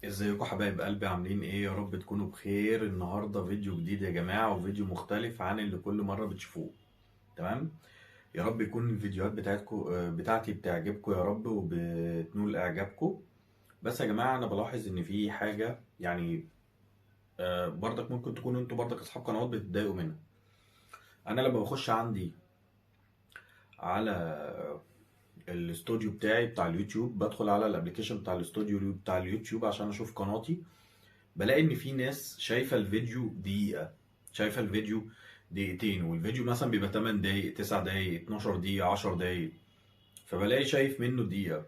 ازيكم حبايب قلبي؟ عاملين ايه؟ يا رب تكونوا بخير. النهارده فيديو جديد يا جماعة، وفيديو مختلف عن اللي كل مرة بتشوفوه. تمام؟ يا رب يكون الفيديوهات بتاعتكم بتاعتي بتعجبكم يا رب وبتنول اعجابكم. بس يا جماعة انا بلاحظ ان في حاجة يعني برضك ممكن تكونوا انتوا برضك اصحاب قنوات بتتضايقوا منها. انا لما بخش عندي على الاستوديو بتاعي بتاع اليوتيوب، بدخل على ال application بتاع الاستوديو بتاع اليوتيوب عشان اشوف قناتي، بلاقي ان في ناس شايفه الفيديو دقيقة، شايفه الفيديو دقيقتين، والفيديو مثلا بيبقى 8 دقايق، 9 دقايق، 12 دقيقة، 10 دقايق، فبلاقي شايف منه دقيقة.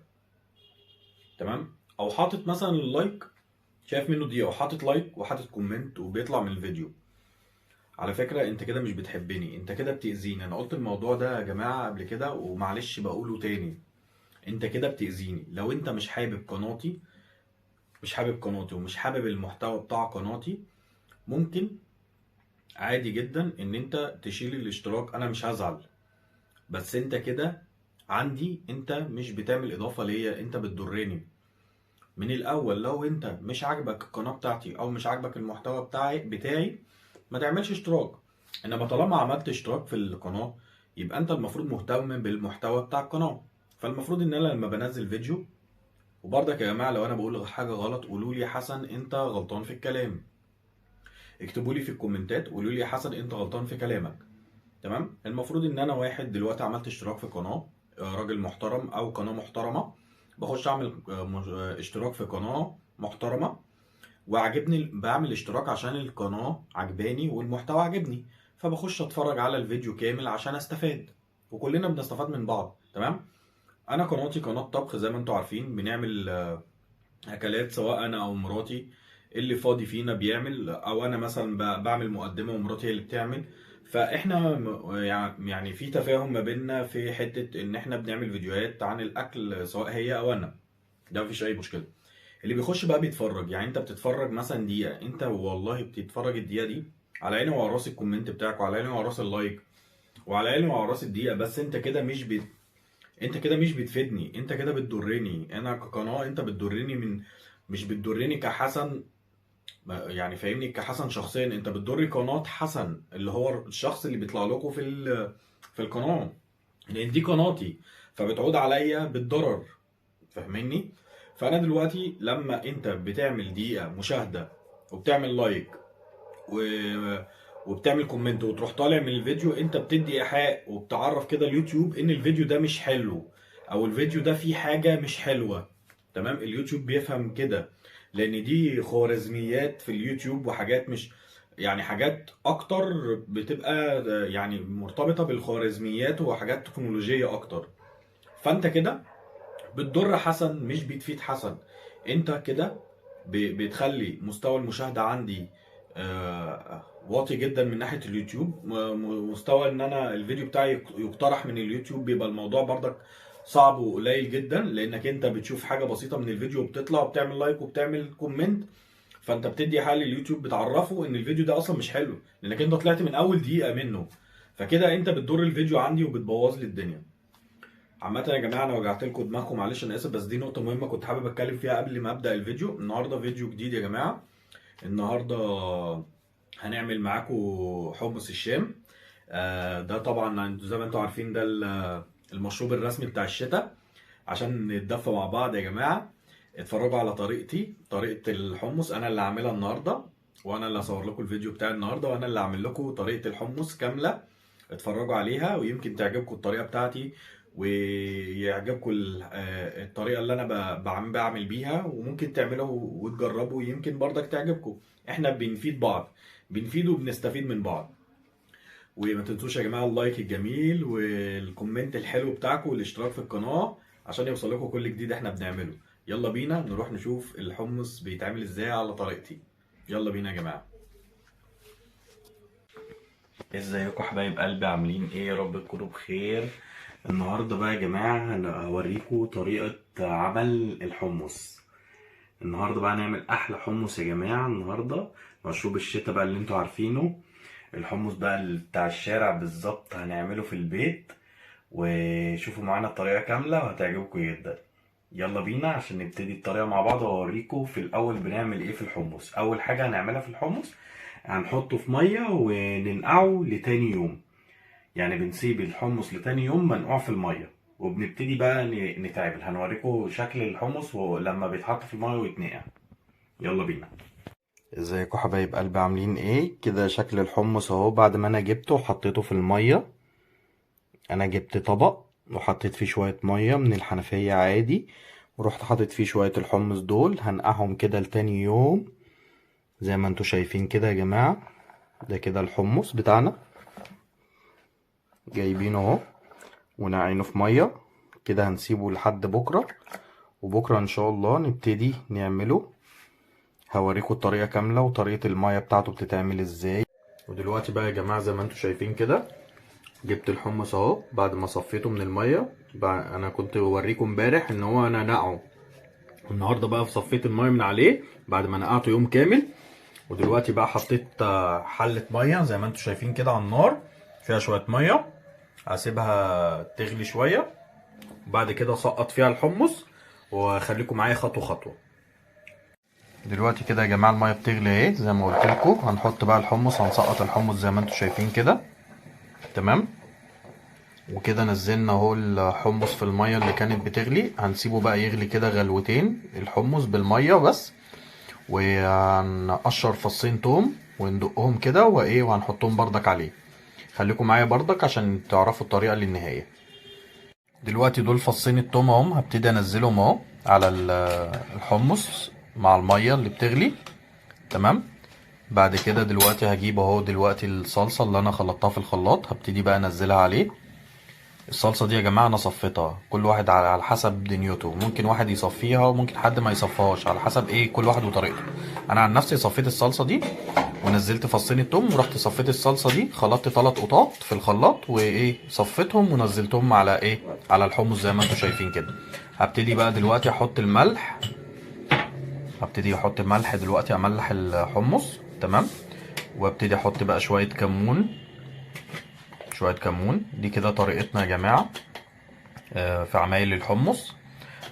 تمام؟ او حاطط مثلا ال like، شايف منه دقيقة وحاطط like وحاطط comment وبيطلع من الفيديو. على فكرة انت كده مش بتحبني، انت كده بتاذيني. انا قلت الموضوع ده يا جماعة قبل كده ومعلش بقوله تاني، انت كده بتاذيني. لو انت مش حابب قناتي، مش حابب قناتي ومش حابب المحتوى بتاع قناتي، ممكن عادي جدا ان انت تشيل الاشتراك، انا مش هزعل. بس انت كده عندي انت مش بتعمل اضافة ليا، انت بتضرني من الاول. لو انت مش عاجبك القناة بتاعتي او مش عاجبك المحتوى بتاعي ما تعملش اشتراك. انما طالما عملت اشتراك في القناة يبقى انت المفروض مهتم بالمحتوى بتاع القناة. فالمفروض ان انا لما بنزل فيديو، وبرضك يا جماعة لو أنا بقول حاجة غلط قولوا لي يا حسن أنت غلطان في الكلام، اكتبوا لي في الكومنتات قولوا لي يا حسن أنت غلطان في كلامك. تمام؟ المفروض إن أنا واحد دلوقتي عملت اشتراك في قناة، راجل محترم أو قناة محترمة، بخش أعمل اشتراك في قناة محترمة وعجبني، بعمل اشتراك عشان القناة عجباني والمحتوى عجبني، فبخش أتفرج على الفيديو كامل عشان أستفاد، وكلنا بنستفاد من بعض. تمام؟ انا قناتي قناة طبخ زي ما انتم عارفين، بنعمل اكلات سواء انا او مراتي، اللي فاضي فينا بيعمل، او انا مثلا بعمل مقدمه ومراتي هي اللي بتعمل. فاحنا يعني في تفاهم ما بيننا في حتة ان احنا بنعمل فيديوهات عن الاكل سواء هي او انا، ده مفيش اي مشكلة. اللي بيخش بقى بيتفرج، يعني انت بتتفرج مثلا دقيقة، انت والله بتتفرج الدقيقة دي على عيني وعلى راس ال comment بتاعك وعلى عيني وعلى راس ال like وعلى عيني وعلى راس الدقيقة، بس انت كده مش انت كده مش بتفيدني، انت كده بتضرني انا كقناه، انت بتضرني مش بتضرني كحسن، يعني فاهمني، كحسن شخصيا، انت بتضر قناة حسن اللي هو الشخص اللي بيطلع لكم في القناة، لان دي قناتي، فبتعود عليا بالضرر، فاهمني؟ فانا دلوقتي لما انت بتعمل دقيقة مشاهده وبتعمل like وبتعمل comment وتروح طالع من الفيديو، انت بتدي ايحاء وبتعرف كده اليوتيوب ان الفيديو ده مش حلو او الفيديو ده فيه حاجة مش حلوة. تمام؟ اليوتيوب بيفهم كده، لان دي خوارزميات في اليوتيوب وحاجات مش يعني حاجات اكتر بتبقى يعني مرتبطة بالخوارزميات وحاجات تكنولوجية اكتر. فانت كده بتضر حسن مش بتفيد حسن. انت كده بتخلي مستوى المشاهدة عندي واطي جدا من ناحية اليوتيوب، مستوى ان انا الفيديو بتاعي يقترح من اليوتيوب بيبقى الموضوع برضك صعب وقليل جدا، لانك انت بتشوف حاجة بسيطة من الفيديو وبتطلع وبتعمل like وبتعمل comment، فانت بتدي حل اليوتيوب بتعرفه ان الفيديو ده اصلا مش حلو لانك انت طلعت من اول دقيقة منه. فكده انت بتضر الفيديو عندي وبتبوظ لي الدنيا. عامة يا جماعة انا وجعت لكم دماغكم، معلش انا اسف، بس دي نقطة مهمة كنت حابب اتكلم فيها قبل ما ابدا الفيديو. النهارده فيديو جديد يا جماعة، النهارده هنعمل معاكم حمص الشام. ده طبعا زي ما انتم عارفين ده المشروب الرسمي بتاع الشتاء، عشان نتدفى مع بعض يا جماعة. اتفرجوا على طريقتي، طريقه الحمص انا اللي هعملها النهارده، وانا اللي هصور لكم الفيديو بتاع النهارده، وانا اللي هعمل لكم طريقه الحمص كاملة. اتفرجوا عليها ويمكن تعجبكم الطريقة بتاعتي ويعجبكم الطريقة اللي انا بعمل بيها، وممكن تعملوا وتجربوا يمكن برضك تعجبكم. احنا بنفيد بعض، بنفيد وبنستفيد من بعض. وما تنسوش يا جماعة ال like الجميل وال comment الحلو بتاعكم والاشتراك في القناة عشان يوصل لكم كل جديد احنا بنعمله. يلا بينا نروح نشوف الحمص بيتعمل ازاي على طريقتي. يلا بينا يا جماعة. ازيكم حبايب قلبي؟ عاملين ايه؟ يا رب تكونوا بخير. النهارده بقى يا جماعة هوريكم طريقه عمل الحمص. النهارده بقى هنعمل احلى حمص يا جماعة. النهارده مشروب الشتاء بقى اللي انتوا عارفينه، الحمص بقى بتاع الشارع بالظبط، هنعمله في البيت. وشوفوا معانا الطريقة كاملة وهتعجبكم جدا. يلا بينا عشان نبتدي الطريقة مع بعض، واوريكم في الاول بنعمل ايه في الحمص. اول حاجة هنعملها في الحمص هنحطه في مية وننقعه لتاني يوم، يعني بنسيب الحمص لتاني يوم منقوع في المية، وبنبتدي بقى نتعامل. هنوريكم شكل الحمص ولما بيتحط في المية ويتنقع. يلا بينا. ازيكم حبايب قلبي، عاملين ايه؟ كده شكل الحمص اهو بعد ما انا جبته وحطيته في المية. انا جبت طبق وحطيت فيه شوية مية من الحنفية عادي، ورحت حاطط فيه شوية الحمص دول، هنقعهم كده لتاني يوم زي ما انتوا شايفين كده يا جماعة. ده كده الحمص بتاعنا جايبينه اهو ونقعينه في مية كده، هنسيبه لحد بكرة، وبكرة ان شاء الله نبتدي نعمله. هوريكم الطريقة كاملة وطريقة المية بتاعته بتتعمل ازاي. ودلوقتي بقى يا جماعة زي ما انتوا شايفين كده جبت الحمص اهو بعد ما صفيته من المية. انا كنت بوريكم امبارح ان هو انا نقعه، النهارده بقى صفيت المية من عليه بعد ما نقعته يوم كامل. ودلوقتي بقى حطيت حلة مية زي ما انتوا شايفين كده على النار، فيها شوية مية، هسيبها تغلي شوية وبعد كده اسقط فيها الحمص، وخليكم معايا خطوة خطوة. دلوقتي كده يا جماعة المية بتغلي اهي زي ما قلت لكم. هنحط بقى الحمص، هنسقط الحمص زي ما انتوا شايفين كده، تمام. وكده نزلنا اهو الحمص في المية اللي كانت بتغلي، هنسيبه بقى يغلي كده غلوتين الحمص بالمية بس، وهنقشر فصين توم وندقهم كده وايه، وهنحطهم بردك عليه. خليكم معايا بردك عشان تعرفوا الطريقة للنهاية. دلوقتي دول فصين التوم اهم، هبتدي انزلهم اهو على الحمص مع المية اللي بتغلي، تمام. بعد كده دلوقتي هجيب اهو دلوقتي الصلصه اللي انا خلطتها في الخلاط، هبتدي بقى انزلها عليه. الصلصه دي يا جماعة انا صفيتها، كل واحد على حسب دنيته، ممكن واحد يصفيها وممكن حد ما يصفيهاش، على حسب ايه كل واحد وطريقته. انا عن نفسي صفيت الصلصه دي ونزلت فصين التوم، ورحت صفيت الصلصه دي، خلطت 3 قطات في الخلاط وايه صفيتهم ونزلتهم على ايه، على الحمص زي ما انتم شايفين كده. هبتدي بقى دلوقتي احط الملح، هبتدي احط الملح دلوقتي، املح الحمص، تمام. وابتدي احط بقى شوية كمون، شوية كمون. دي كده طريقتنا يا جماعة في عمايل الحمص.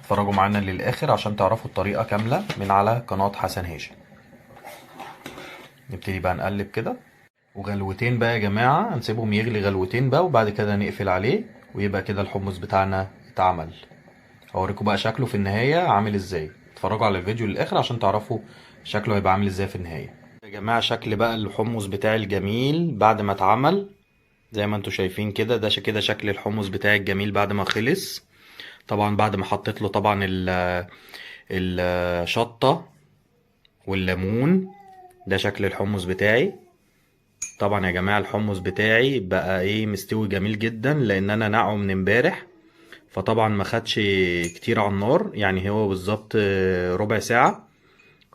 اتفرجوا معانا للاخر عشان تعرفوا الطريقة كاملة من على قناة حسن هاشم. نبتدي بقى نقلب كده، وغلوتين بقى يا جماعة، هنسيبهم يغلي غلوتين بقى، وبعد كده نقفل عليه، ويبقى كده الحمص بتاعنا اتعمل. هوريكم بقى شكله في النهاية عامل ازاي. اتفرجوا على الفيديو للاخر عشان تعرفوا شكله هيبقى عامل ازاي في النهاية. يا جماعة شكل بقى الحمص بتاعي الجميل بعد ما اتعمل زي ما انتوا شايفين كده. ده كده شكل الحمص بتاعي الجميل بعد ما خلص، طبعا بعد ما حطيت له طبعا الشطة والليمون. ده شكل الحمص بتاعي. طبعا يا جماعة الحمص بتاعي بقى ايه مستوي جميل جدا، لان انا نقعه من امبارح، فطبعا ما خدش كتير على النار، يعني هو بالظبط ربع ساعة،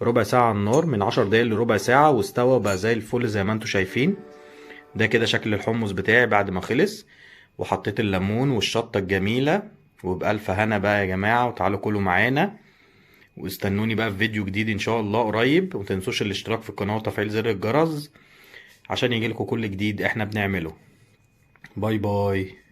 ربع ساعة على النار، من 10 دقايق لربع ساعة، واستوى بقى زي الفل زي ما انتوا شايفين. ده كده شكل الحمص بتاعي بعد ما خلص، وحطيت الليمون والشطة الجميلة. وبألف هنا بقى يا جماعة، وتعالوا كلوا معانا، واستنوني بقى في فيديو جديد ان شاء الله قريب. ومتنسوش الاشتراك في القناة وتفعيل زر الجرس عشان يجيلكوا كل جديد احنا بنعمله. bye bye.